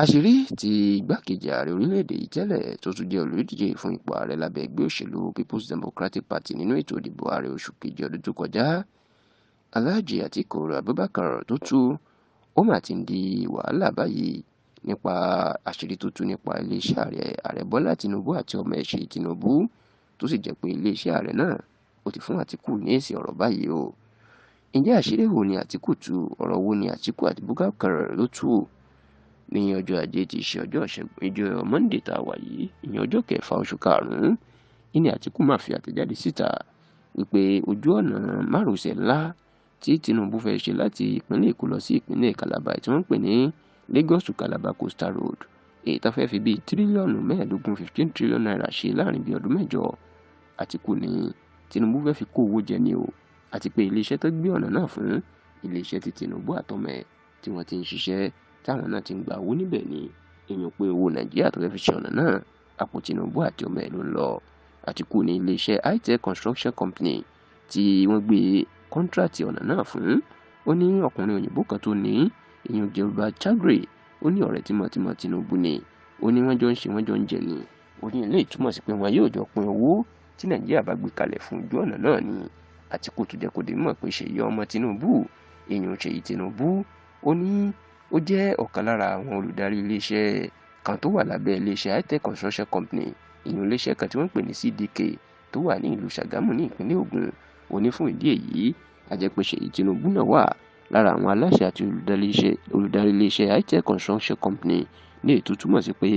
Àṣírí tí igbákejì ààrẹ orílẹ̀-èdè yìí tẹ́lẹ̀ tó tún jẹ́ olùdíje fún ipò ààrẹ lábẹ́ ẹgbẹ́ òṣèlú People's Democratic Party nínú ètò ìdìbò ààrẹ oṣù kejì ọdún tó kọjá, Alhaji Atiku Abubakar, tó tú, ó mà ti ń di wàhálà báyìí nípa àṣírí tó tú nípa iléeṣẹ́ ààrẹ, Ààrẹ Bọ́lá Tinubu àti ọmọ ẹ̀ Ṣèyí Tinubu, tó sì jẹ́ pé iléeṣẹ́ ààrẹ náà ó ti fún Àtíkù ní èsì ọ̀rọ̀ báyìí o. Ǹjẹ́ àṣírí wo ni Àtíkù tú? Ọ̀rọ̀ wo ni Àtíkù àti Abubakar ló tú? Ní ọjọ́ Ajé tí í ṣe ọjọ́ Ìṣẹ́gun, ọjọ́ Monday tá a wà yìí, ìyẹn ọjọ́ kẹfà oṣù karùn-ún, ìní Àtíkù máa fi àtẹ̀jáde síta wípé ojú ọ̀nà márosẹ̀ ńlá tí Tinubu fẹ́ ṣe láti ìpínlẹ̀ Èkó lọ sí ìpínlẹ̀ Calabar tí wọ́n ń pè ní Lagos to Calabar Coastal Road, èyí tó fẹ́ fi bíi tírílíọ̀nù 15, ₦15 trillion ṣe láàrin bíi ọdún 8, Àtíkù ní Tinubu fẹ́ fi kó owó jẹ ni o, àti pé iléeṣẹ́ tó gbé ọ̀nà náà fún, iléeṣẹ́ tí Tinubu àtọmọ ẹ̀ tí wọ́n ti ń ṣiṣẹ́, táwọn náà ti ń gba owó níbẹ̀ ni. Èèyàn pé owó Nàìjíríà tó fẹ́ fi ṣe ọ̀nà náà, àpò Tinubu àti ọmọ ẹ̀ ló ń lọ. Àtíkù ní iléeṣẹ́ Hitech Construction Company tí wọ́n gbé contract ọ̀nà náà fún, ó ní ọkùnrin òyìnbó kan tó ní, ìyẹn Gilbert Chagoury, ó ní ọ̀rẹ́ tímọ́tímọ́ Tinubu ni. Ó ní wọ́n jọ ń ṣe, wọ́n jọ ń jẹ ni. Ó ní ilé ìtumọ̀ sí pé wọn yóò jọ pín owó tí Nàìjíríà bá gbé kalẹ̀ fún ojú ọ̀nà náà ni. Àtíkù tó jẹ́ kó di mọ̀ pé Ṣèyí ọmọ Tinubu, èèyàn Ṣèyí Tinubu, ó ní ó jẹ́ ọ̀kan lára àwọn olùdarí iléeṣẹ́ kan tó wà lábẹ́ iléeṣẹ́ Hitech Construction Company, ìyẹn iléeṣẹ́ kan tí wọ́n ń pè ní CDK tó wà ní ìlú Ṣàgámù ní ìpínlẹ̀ Ògùn. Ó ní fún ìdí èyí, a jẹ́ pé Ṣèyí Tinubu náà wà lára àwọn aláṣẹ àti olùdarí iléeṣẹ́ Hitech Construction Company, ní èyí tó túmọ̀ sí pé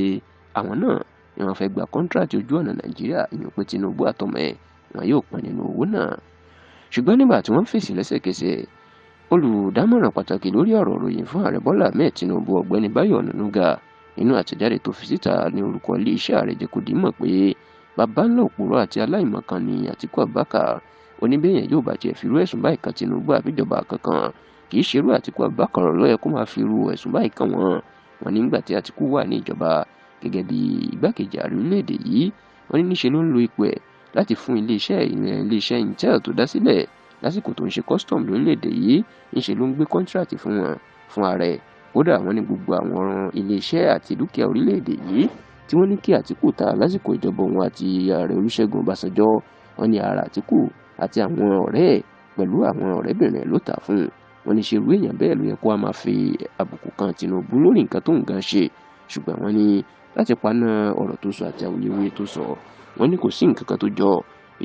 àwọn náà ni wọ́n fẹ́ gba contract ojú ọ̀nà Nàìjíríà, ìyẹn pé Tinubu àtọmọ ẹ̀ wọn yóò pín nínú owó náà. Ṣùgbọ́n nígbà tí wọ́n fèsì lẹ́sẹ̀kẹsẹ̀, olùdámọ̀ràn pàtàkì lórí ọ̀rọ̀ ìròyìn fún Ààrẹ Bọ́lá Ahmed Tinubu, Ọ̀gbẹ́ni Báyọ̀ Ọ̀nànúgà, nínú àtẹ̀jáde tó fi síta ní orúkọ iléeṣẹ́ ààrẹ, jẹ́ kó di mọ̀ pé bàbá ńlá òpùrọ́ àti aláìmọ̀kan ni Àtíkù Abubakar. Oníbẹ̀yẹn yóò bá tiẹ̀ firú ẹ̀sùn báyìí kan Tinubu àbíjọba kankan, kì í ṣerú Àtíkù Abubakar ló yẹ kó máa firú ẹ̀sùn báyìí kàn wọ́n. Wọ́n nígbà tí Àtíkù wà ní ìjọba gẹ́gẹ́ bí igbákejì ààrẹ orílẹ̀-èdè yìí, wọ́n ní níṣe ló ń lo ipò ẹ̀ láti fún iléeṣẹ́ ìyẹn iléeṣẹ́ Intel tó dá sílẹ̀ lásìkò tó ń ṣe custom lórílẹ̀-èdè yìí, ńṣe ló ń gbé contract fún wọn fún ààrẹ. Kódà, wọ́n ní gbogbo àwọn iléeṣẹ́ àti dúkìá orílẹ̀-èdè yìí tí wọ́n ní kí Àtíkù ta lásìkò ìjọba òun àti Ààrẹ Olúṣẹ́gun Ọbásanjọ́, wọ́n ní ara Àtíkù àti àwọn ọ̀rẹ́ ẹ̀ pẹ̀lú àwọn ọ̀rẹ́bìnrin ẹ̀ ló tà fún un. Wọ́n ní ṣe irú èèyàn bẹ́ẹ̀ ló yẹ kó wá máa fi àbùkù kan Tinubu lórí nǹkan tó ń gan ṣe? Ṣùgbọ́n wọ́n ní láti paná ọ̀rọ̀ tó sọ àti awuyewuye tó sọ, wọ́n ní kò sí nǹkan kan tó jọ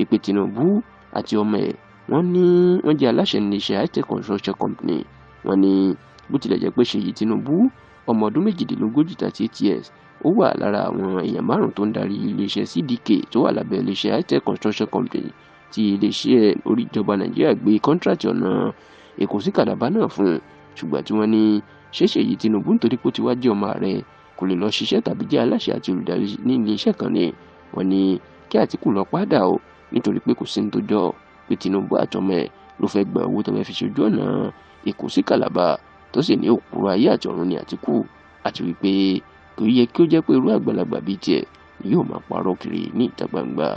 ìpè Tinubu àti ọmọ ẹ̀, wọ́n ní wọ́n jẹ́ aláṣẹ ní iléeṣẹ́ Hitech Construction Company. Wọ́n ní bó tilẹ̀ jẹ́ pé Ṣèyí Tinubu, ọmọ ọdún 38, 38 years, ó wà lára àwọn èèyàn márùn tó ń darí iléeṣẹ́ CDK tó wà lábẹ́ iléeṣẹ́ Hitech Construction Company tí iléeṣẹ́ orí ìjọba Nàìjíríà gbé contract ọ̀nà Èkó sí Calabar náà fún, ṣùgbọ́n tí wọ́n ní ṣé Ṣèyí Tinubu, nítorí pé ó ti wá jẹ́ ọmọ ààrẹ, kò lè lọ ṣiṣẹ́ tàbí jẹ́ aláṣẹ àti olùdarí ní iléeṣẹ́ kan ni? Wọ́n ní kí Àtíkù lọ padà o, nítorí pé kò sí ní tó jọ pé Tinubu àtọmọ ẹ̀ ló fẹ́ gba owó tó fẹ́ fi ṣojú ọ̀nà Èkó sí Calabar, tó sì ní òpùrọ̀ ayé àti ọ̀run ní Àtíkù, àti wípé kò yẹ kí ó jẹ́ pé irú àgbàlagbà bíi tiẹ̀ ni yóò máa parọ́ kiri ní ìta gbangba.